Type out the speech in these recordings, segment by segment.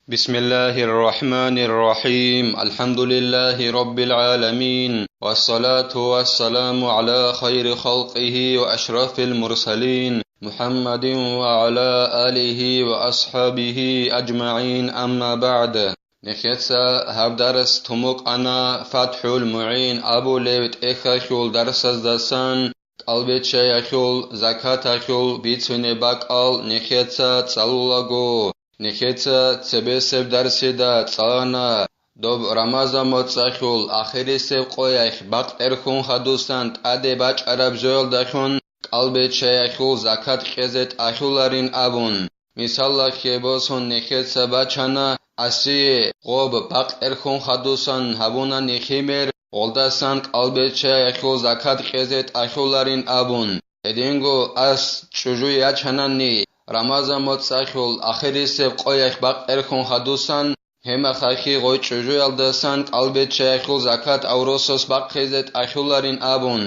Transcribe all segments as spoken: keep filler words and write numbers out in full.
بسم الله الرحمن الرحيم. الحمد لله رب العالمين. والصلاة والسلام على خير خلقه وأشرف المرسلين محمد وعلى آله وأصحابه أجمعين. أما بعد. Нехеца гьаб дарс тумукъана ФатхӀул МугӀин абулеб тӀехьалъул дарсаздасан, кӀалбиччаялъул, закаталъул бицунеб бакӀал нехеца цӀалулаго, нехеца цебесеб дарсида цӀалана доб Рамазан моцӀалъул ахирисеб къоялъ бакъ тӀерхьун хадусан тӀаде бачӀараб жоялдалъун кӀалбиччаялъул закат кьезе тӀалъуларин абун. Мисалалъе босун, нехеца бачана, асие гъоб бакъ тӀерхьун хадусан гьабуна нихимер, гъолдасан кӀалбиччаялъул закат кьезе тӀалъуларин абун. Гьединго ас чӀужу ячанани, Рамазан моцӀалъул ахирисеб къоялъ бакъ тӀерхьун хадусан, гьемахалъи гъой чӀужуялдасан кӀалбиччаялъул закат авросас бахъизе тӀалъуларин абун.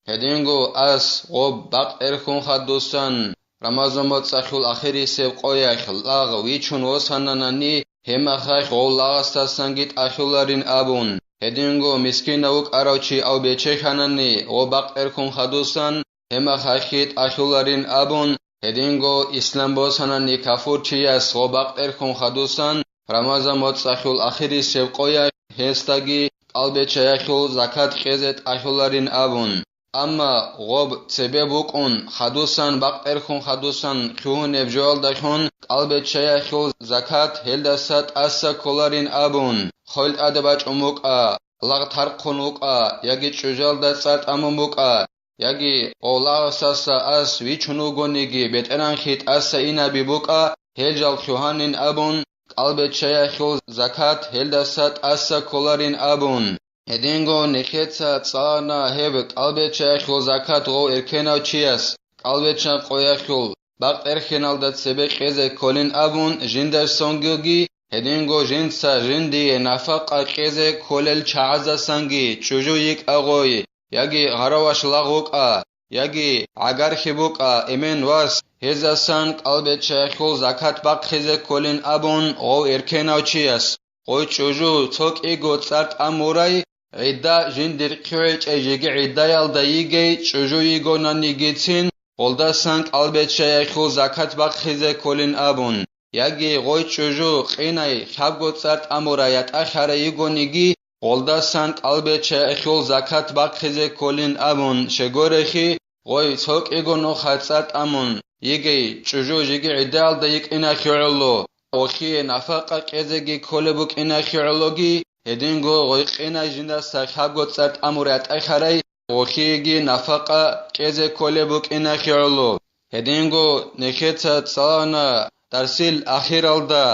Гьединго ас гъоб бакъ тӀерхьун хадусан, Рамазан моцӀалъул ахирисеб къоялъ лагъ вичун восананани, гьемахалъ гъов лагъасдасанги тӀалъуларин абун. Гьединго мискинав вукӀарав чи ав бечелъанани, гъоб бакъ тӀерхьун хадусан, гьемахалъи тӀалъуларин абун. Гьединго ислам босанани кафурчияс гъоб бакъ тӀерхьун хадусан, Рамазан моцӀалъул ахирисеб къоялъ гьесдаги кӀалбиччаялъул закат кьезе тӀалъуларин абун. Амма гъоб цебе букӀун хадусан, бакъ тӀерхьун хадусан лъугьунеб жоялдалъун кӀалбиччаялъул закат гьелдаса тӀаса кколарин абун, хвел тӀаде бачӀун букӀа, лагъ тархъун вукӀа яги чӀужуялда цӀар тӀамун букӀа, яги гъов лагъасдаса ас вичун вугониги, бетӀергьанлъи тӀаса инаби букӀа, гьел жал лъугьанин абун, кӀалбиччаялъул закат гьелдаса тӀаса кколарин абун. Гьединго нехеца цӀалана гьеб кӀалбиччаялъул закат гъов эркенав чияс, кӀалбиччан къоялъул бакъ тӀерхьиналда цебе кьезе кколин абун жинда сонгиги, гьединго жинца жиндие нафакъа кьезе кколел чагӀаздасанги чӀужу йикӀа гъой, яги гъараваш лагъ вукӀа, яги гӀагархи букӀа, эмен вас, гьезасан кӀалбиччаялъул закат бахъизе кколин абун гъов эркенав чияс. Гъой чӀужу цо кӀиго цӀар тӀамурай, гӀидда жиндир хъугӀичӀей жеги гӀиддаялда йигей чӀужу йигонанигицин, гъолдасан кӀалбиччаялъул закат бахъизе кколин абун, яги гъой чӀужу къинай лъабго цӀар тӀамурай ятӀа лъарай йигониги, гъолдасан кӀалбиччаялъул закат бахъизе кколин абун щегорехи, гъой цо кӀиго нухалъ цӀар тӀамун йигей чӀужу жеги гӀиддаялда йикӀинахье гӀоло, гъолъие нафакъа кьезеги кколеб букӀинахье гӀологи, гьединго гъой къинай жиндаса лъабго цӀар тӀамурай ятӀа лъарай, гъолъиеги нафакъа кьезе кколеб букӀинахье гӀоло. Гьединго нехеца цӀалана дарсил ахиралда,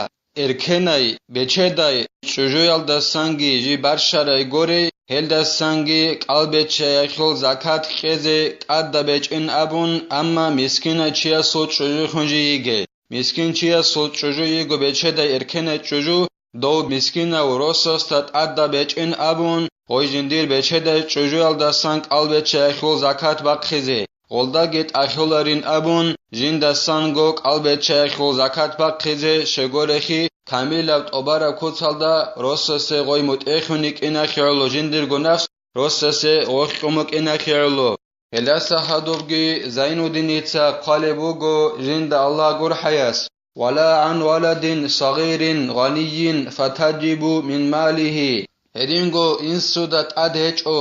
эркенай, бечедай чӀужуялдасанги жий барщарай горей, гьелдасанги кӀалбиччаялъул закат кьезе тӀадаб гьечӀин абун, амма мискинай чиясул чӀужуялъун жий йигей. Мискин чиясул чӀужу йиго бечедай эркенай чӀужу, дов мискинав росасда тӀадаб гьечӀин абун, гъой жиндир бечедай чӀужуялдасан кӀалбиччаялъул закат бахъизе, гъолдаги тӀалъуларин абун, жиндасанго кӀалбиччаялъул закат бахъизе щегорехи, камилаб тӀубараб куцалда росасе гъой мутӀигӀлъун йикӀинахье гӀоло жиндирго нафс, росасе гъоркь кьун букӀинахье гӀоло. Гьелдаса гьадубги Зайнуддиница хъвалеб буго жинда Аллагь гурхӀаяс: «Ва ла гӀан валадин сагъирин гъанийин фатаджибу мин малигьи». Гьединго инсуда тӀад гьечӀо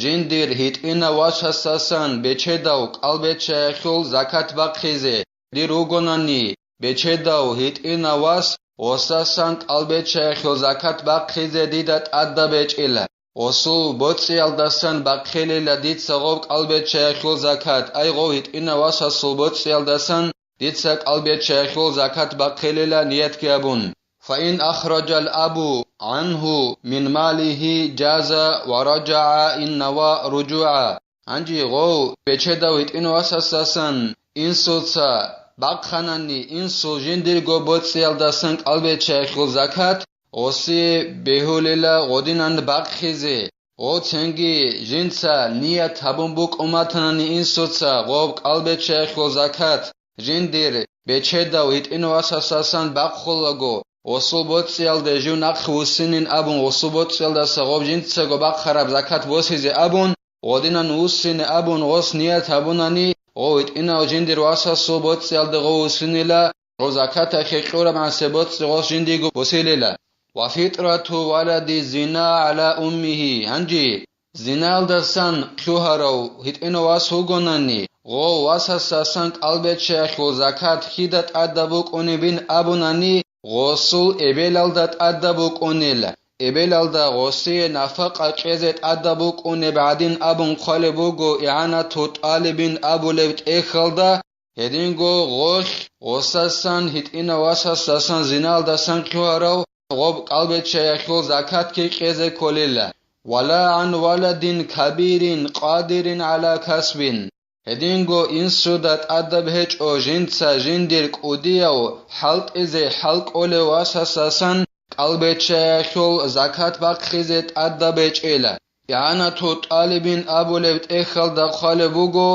жиндир гьитӀинав васасдасан бечедав кӀалбиччаялъул закат бахъизе, дир вугонани, бечедав гьитӀинав вас, гъосасан кӀалбиччаялъул закат бахъизе дида тӀадаб гьечӀила. Гъосул боцӀиялдасан бахъилила дица гъоб кӀалбиччаялъул закат, ай гъов гьитӀинав васасул боцӀиялдасан дица кӀалбиччаялъул закат бахъилила ниятги абун. Фаин ахраджал абу гӀангьу мин малигьи жаза ва раджагӀа ин нава руджугӀа. Гьанже гъов бечедав гьитӀинав васасдасан инсуца бахъанани, инсул жиндирго боцӀиялдасан кӀалбиччаялъул закат, гъосие бегьулила гъодинан бахъизе, гъов цинги жинца ният гьабун букӀун батанани инсуца гъоб кӀалбиччаялъул закат жиндир бечедав гьитӀинав васасдасан бахъулаго, гъосул боцӀиялде жив нахъе вуссинин абун, гъосул боцӀиялдаса гъоб жинцаго бахъараб закат босизе абун, гъодинан вуссине абун гъос ният гьабунани, гъов гьитӀинав жиндир васасул боцӀиялде гъов вуссинила, гъов закатахъе кьураб гӀанасеб боцӀи гъос жиндиего босилила. Ва фитрату валади зина гӀала уммигьи. Гьанже зиналдасан лъугьарав гьитӀинав вас вугонани, гъов васасасан кӀалбиччаялъул закат кида тӀадаб букӀунебин абунани, гъосул эбелалда тӀадаб букӀунел, эбелалда гъосие нафакъа кьезе тӀадаб букӀунеб гӀадин абун хъвалеб буго игӀанату тӀалибин абулеб тӀехьалда, гьединго гъолъ гъосасан гьитӀинав васасасан зиналдасан лъугьарав гъоб кӀалбиччаялъул закатги кьезе кколила. Вала гӀан валадин кабирин къадирин гӀала касбин. Гьединго инсуда тӀадаб гьечӀо жинца жиндир кӀудияв хӀалтӀизе хӀалкӀолев васасасан кӀалбиччаялъул закат бахъизе тӀадаб гьечӀила. ИгӀанату тӀалибин абулеб тӀехьалда хъвалеб буго,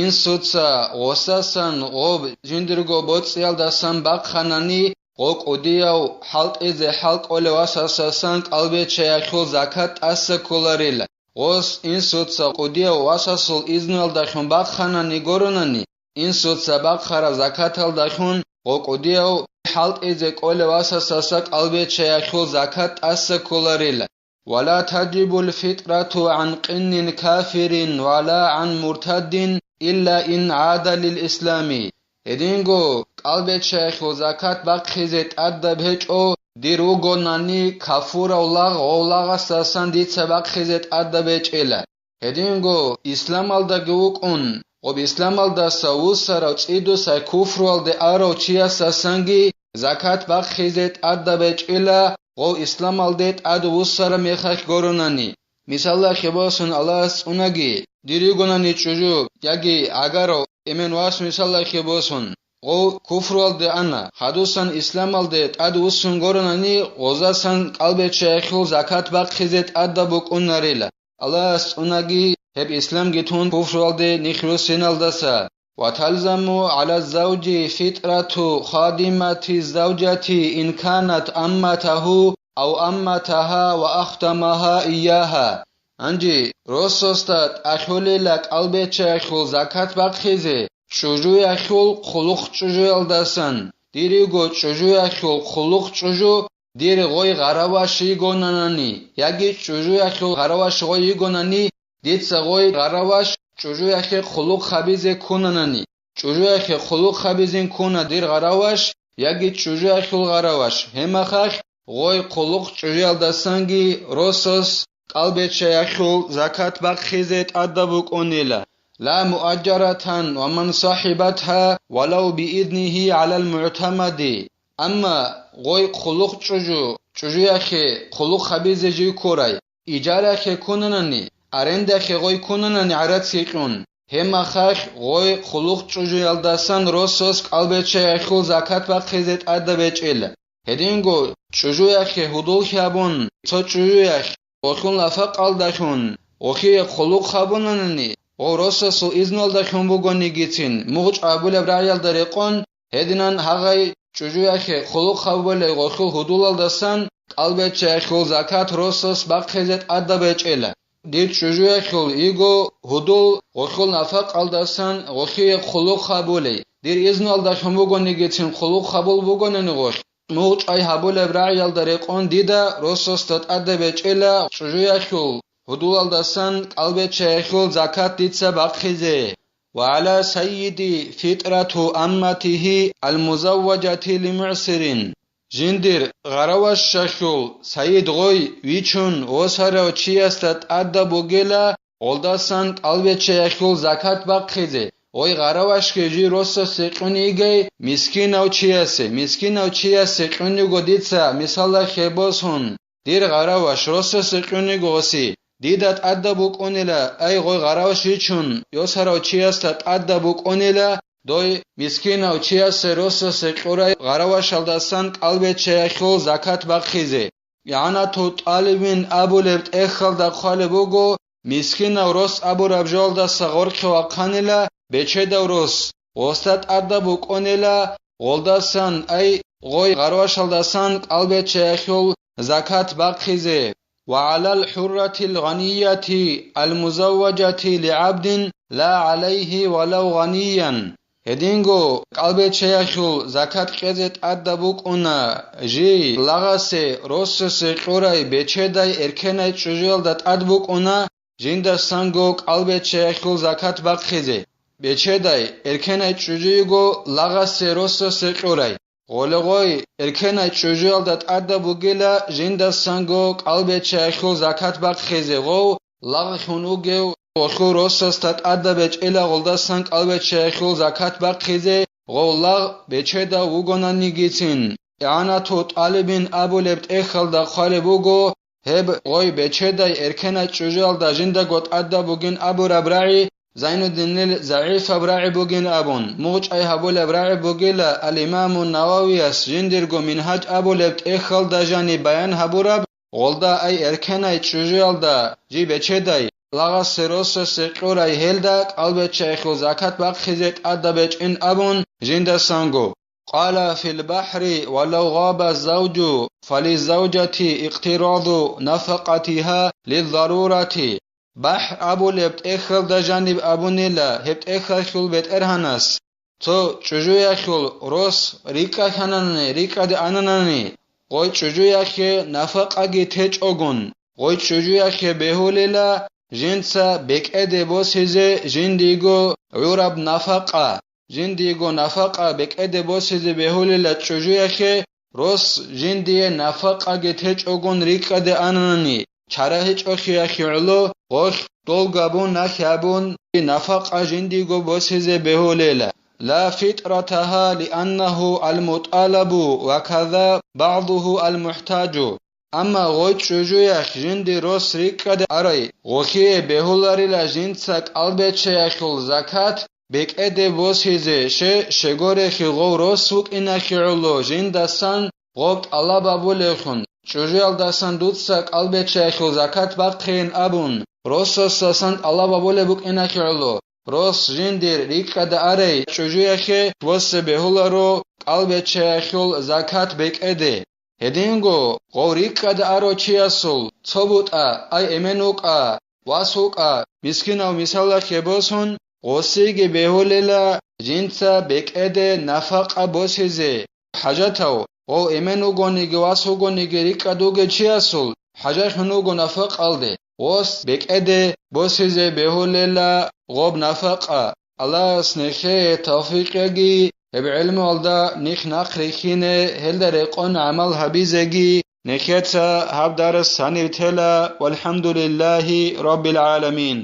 инсуца гъосасан гъоб жиндирго боцӀиялдасан бахъанани, гъо кӀудияв хӀалтӀизе хӀалкӀолев васасасан кӀалбиччаялъул закат тӀаса кколарила. Гъос инсуца кӀудияв васасул изнулдалъун бахъанани гуронани, инсуца бахъараб закаталдалъун гъо кӀудияв хӀалтӀизе кӀолев васасаса кӀалбиччаялъул закат тӀаса кколарила. Вала таджибул фитрату гӀан къиннин кафирин вала гӀан муртаддин илла ин гӀада лил ислами. Гьединго кӀалбиччаялъул закат бахъизе тӀадаб гьечӀо, дир вугонани кафурав лагъ, гъов лагъасдасан дица бахъизе тӀадаб гьечӀила. Гьединго исламалдаги вукӀун, гъоб исламалдаса вуссарав цӀидусай куфруялде арав чиясдасанги закат бахъизе тӀадаб гьечӀила, гъов исламалде тӀад вуссараб мехалъ гуронани. Мисалалъе босун, Аллагьас цӀунаги, дир йигонани чӀужу яги гӀагарав эмен вас, мисалалъе босун, гъов куфруялде ана, хадусан исламалде тӀад вуссун гуронани, гъозасан кӀалбиччаялъул закат бахъизе тӀадаб букӀунарила. Аллагьас цӀунаги гьеб исламги тун куфруялде нилъ руссиналдаса. Ва талзаму гӀала завжи фитрату хадимати завжати ин канат амматагьу ав амматагьа ва ахдамагьа иягьа. Гьанже росасда тӀалъулила кӀалбиччаялъул закат бахъизе, чӀужуялъул хъулухъ чӀужуялдасан, дир йиго чӀужуялъул хъулухъ чӀужу, дир гъой гъараваш йигонанани, яги чӀужуялъул гъараваш гъой йигонани, дица гъой гъараваш чӀужуялъе хъулухъ гьабизе ккунанани, чӀужуялъе хъулухъ гьабизин ккуна дир гъараваш, яги чӀужуялъул гъараваш, гьеб мехалъ гъой хъулухъ чӀужуялдасанги росас кӀалбиччаялъул закат бахъизе тӀадаб букӀунила, ла муаджаратан ва ман сахибатха валав бииднихи гӀалал мугӀтамади. Амма гъой хъулухъ чӀужу, чӀужуялъе хъулухъ гьабизе жив ккурай, иджаралъе ккунанани, арендалъе гъой ккунанани гӀарацги кьун, гьеб мехалъ гъой хъулухъ чӀужуялдасан росас кӀалбиччаялъул закат бахъизе тӀадаб гьечӀила. Гьединго чӀужуялъе гьудуллъи гьабун, цо чӀужуялъ гъолъул нафакъалдалъун гъолъие хъулухъ гьабунанани, гъов росасул изнулдалъун бугонигицин, мугъчӀ абулеб рагӀиялда рекъон, гьединан гьагъай чӀужуялъе хъулухъ гьабулей гъолъул гьудулалдасан кӀалбиччаялъул закат росас бахъизе тӀадаб гьечӀила. Дир чӀужуялъул йиго гьудул гъолъул нафакъалдасан гъолъие хъулухъ гьабулей, дир изнулдалъун бугонигицин хъулухъ гьабул бугонани гъолъ, мугъчӀай гьабулеб рагӀиялда рекъон дида росасда тӀадаб гьечӀила чӀужуялъул гьудулалдасан кӀалбиччаялъул закат дица бахъизе. Ва гӀала сайиди фитрату амматихи алмузавважати лимугӀсирин. Жиндир гъаравашалъул сайид гъой вичун восарав чиясда тӀадаб бугила, гъолдасан кӀалбиччаялъул закат бахъизе, гъой гъаравашги жий росасе кьун йигей мискинав чиясе, мискинав чиясе кьун йиго дица, мисалалъе босун, дир гъараваш росасе кьун йиго гъоси, дида тӀадаб букӀунила, ай гъой гъараваш вичун, йосарав чиясда тӀадаб букӀунила, дой мискинав чиясе росасе кьурай гъаравашалдасан кӀалбиччаялъул закат бахъизе. ИгӀанату тӀалибин абулеб тӀехьалда хъвалеб буго, мискинав рос абураб жоялдаса гъоркье вахъанила бечедав рос, гъосда тӀадаб букӀунила, гъолдасан, ай, гъой гъарвашалдасан кӀалбиччаялъул закат бахъизе. وعلى الحرة الغنية المزوجة لعبد لا عليه ولو غنيا. Гьединго кӀалбиччаялъул закат кьезе тӀадаб букӀуна жий лагъасе росасе кьурай бечедай эркенай чӀужуялда тӀад букӀуна жиндасанго кӀалбиччаялъул закат бахъизе. Бечедай эркенай чӀужуего лагъасе росасе кьурай. Гъолегъой эркенай чӀужуялда тӀадаб бугила жиндасанго кӀалбиччаялъул закат бахъизе гъов лагълъун вугев, гъолъул росасда тӀадаб бечӀила гъолдасан кӀалбиччаялъул закат бахъизе гъов лагъ бечедав вугонанигицин. ИгӀанату тӀалибин абулеб тӀехьалда хъвалеб буго, гьеб гъой бечедай эркенай чӀужуялда жиндаго тӀадаб бугин абураб рагӀи Зайнуддинил загӀипаб рагӀи бугин абун, мугъчӀай гьабулеб рагӀи бугила ал-Имаму Нававияс жиндирго Мингьаж абулеб тӀехьалда жаниб баян гьабураб, гъолда ай эркенай чӀужуялда жий бечедай, лагъасе росасе кьурай гьелда кӀалбиччаялъул закат бахъизе тӀадаб бечӀин абун жиндасанго. قال في البحر ولو غاب الزوج فللزوجة اقتراض نفقتها للضرورة. БахӀ абулеб тӀехьалда жаниб абунила гьеб тӀехьалъул бетӀергьанас, цо чӀужуялъул рос рикӀкӀалъанани, рикӀкӀаде ананани, гъой чӀужуялъе нафакъаги течӀогун, гъой чӀужуялъе бегьулила жинца бекӀеде босизе жиндиего гӀураб нафакъа. Жиндиего нафакъа бекӀеде босизе бегьулила чӀужуялъе, рос жиндие нафакъаги течӀогун рикӀкӀаде ананани, чара гьечӀолъиялъе гӀоло, гъолъ долгабун нахь абун, нафакъа жиндиего босизе бегьулела. لا فطرتها لأنه المطالب وكذا بعضه المحتاج. Амма гъой чӀужуялъ жинди рос рикӀкӀаде арай, гъолъие бегьуларила жинца кӀалбиччаялъул закат бекӀеде босизе, ще-, щегорехи гъов рос вукӀиналъе гӀоло жиндасан гъоб тӀалаб абулевлъун, чӀужуялдасан дуца кӀалбиччаялъул закат бахъейин абун, росасдасан тӀалаб абулеб букӀиналъе гӀоло, рос жиндир рикӀкӀаде арай чӀужуялъе босе бегьуларо кӀалбиччаялъул закат бекӀеде. Гьединго гъов рикӀкӀад аро чиясул цо бутӀа, ай эмен вукӀа, вас вукӀа, мискинав мисалалъе босун, гъосиги бегьулела жинца бекӀеде нафакъа босизе. ХӀажатав, гъов эмен вугониги вас вугониги рикӀкӀад вугев чиясул хӀажалъун вуго нафакъалде, гъос бекӀеде босизе бегьулела гъоб нафакъа. Аллагьас нехее тавфикъ яги, гьеб гӀелмуялда нихъ нахъ рихьине, гьелда рекъон гӀамал гьабизеги. Нехеца гьаб дарс гьанив тела, валхӀамдулиллагьи раббил гӀаламин.